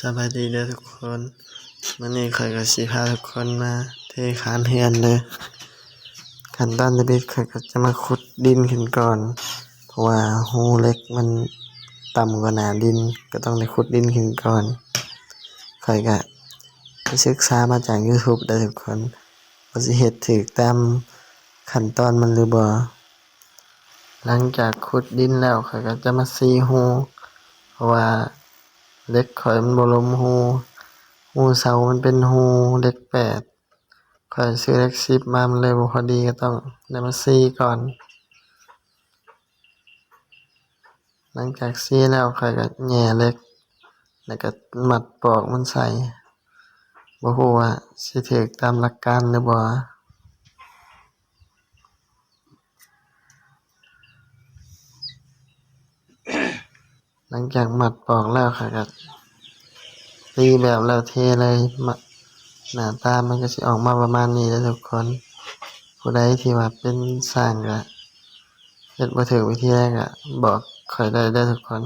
ສະບາຍດີເດີທຸກຄົນ, ມື້ນີ້ຂ້ອຍກໍຊິພາທຸກຄົນມາເທຄານເຮືອນເດີ. ຂັ້ນຕອນທຳອິດຂ້ອຍກໍຈະມາຂຸດດິນຂຶ້ນກ່ອນ ເພາະວ່າຮູເຫຼັກມັນຕ່ຳກວ່າໜ້າດິນ ກໍຕ້ອງໄດ້ຂຸດດິນຂຶ້ນກ່ອນ. ຂ້ອຍກໍໄປສຶກສາມາຈາກ YouTube ເດີທຸກຄົນ, ວ່າຊິເຮັດຖືກຕາມຂັ້ນຕອນມັນຫຼືບໍ່. ຫຼັງຈາກຂຸດດິນແລ້ວ ຂ້ອຍກໍຈະມາສີຮູ ເພາະວ່າເຫຼັກຂ້ອຍມັນບໍ່ລົມຮູ, ຮູເສົາມັນເປັນຮູເຫຼັກແປດ, ຂ້ອຍຊື້ເຫຼັກສິບມາ ມັນເລີຍບໍ່ພໍດີ ກໍຕ້ອງໄດ້ມາສີກ່ອນ. ຫຼັງຈາກສີແລ້ວ ຂ້ອຍກໍແຫຍ່ເຫຼັກ ແລ້ວກໍມັດປອກມັນໃສ່, ບໍ່ຮູ້ວ່າຊິຖືກຕາມຫຼັກການຫຼືບໍ່. ຫຼັງຈາກມັດປອກແລ້ວ ຂ້ອຍກໍຕີແບບແລ້ວເທເລີຍ, ມາ ໜ້າຕາມັນກໍຊິອອກມາປະມານນີ້ເດີທຸກຄົນ. ຜູ້ໃດທີ່ວ່າເປັນຊ່າງກໍເຮັດບໍ່ຖືກວິທີໃດກໍບອກຂ້ອຍໄດ້ເດີທຸກຄົນ.